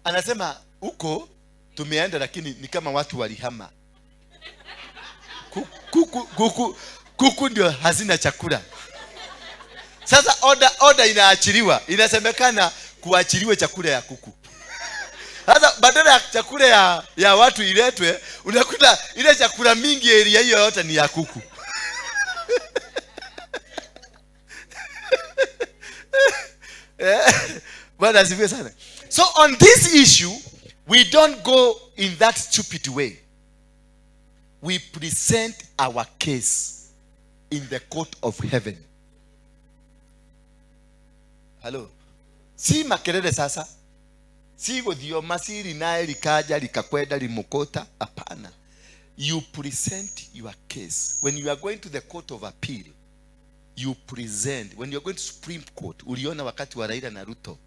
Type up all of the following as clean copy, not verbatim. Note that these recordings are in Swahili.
Anasema huko tumeenda, lakini ni kama watu walihama. Kuku ndio hazina chakula. Sasa order inaachiliwa, inasemekana kuachiliwe chakula ya kuku. Sasa badala ya chakula ya watu iletwe, unakuta ile chakula mingi area hiyo yote ni ya kuku. Bwana asifiwe sana. So on this issue, we don't go in that stupid way. We present our case in the court of heaven. Hello. Si makelele sasa. Si guthioma siri naye likaja likakwenda limokota. Hapana. You present your case. When you are going to the court of appeal, you present. When you are going to Supreme Court, uliona wakati wa Raila na Ruto,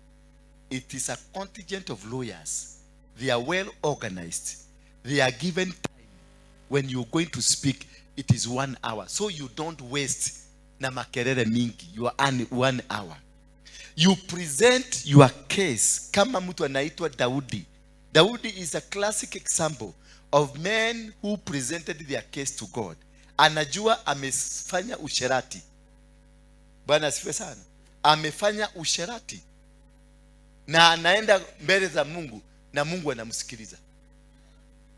it is a contingent of lawyers. They are well organized. They are given time. When you're going to speak, it is 1 hour. So you don't waste na makelele mingi. You are earning 1 hour. You present your case kama mtu anaitwa Daudi. Daudi is a classic example of men who presented their case to God. Anajua amefanya usherati. Bwana asifiwe sana. Amefanya usherati. Na anaenda mbele za Mungu na Mungu anamsikiliza.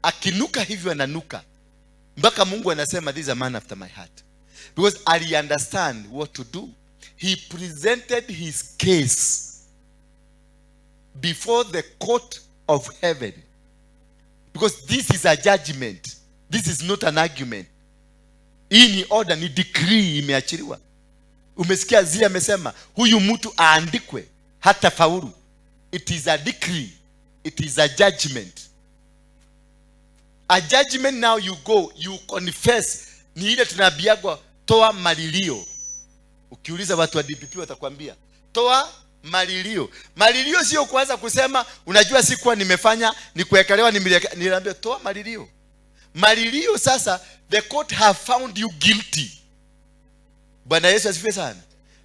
Akinuka hivyo ananuka. Mpaka Mungu anasema this is a man after my heart. Because I understand what to do. He presented his case before the court of heaven. Because this is a judgment. This is not an argument. Hii ni order, ni decree imeachiliwa. Umesikia Zia amesema huyu mtu aandikwe hata faulu. It is a decree. It is a judgment. A judgment now you go, you confess. Ni ile tunaambiagwa toa malilio. Ukiuliza watu wa DPP watakwambia toa malilio. Malilio sio kuanza kusema unajua sikuwa nimefanya, ni kuwekelewa, niliambiwa toa malilio. Malilio sasa the court have found you guilty. Bwana Yesu asifiwe sana.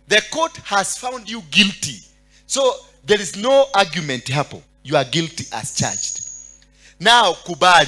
The court has found you guilty. So there is no argument hapo. You are guilty as charged. Now kubali.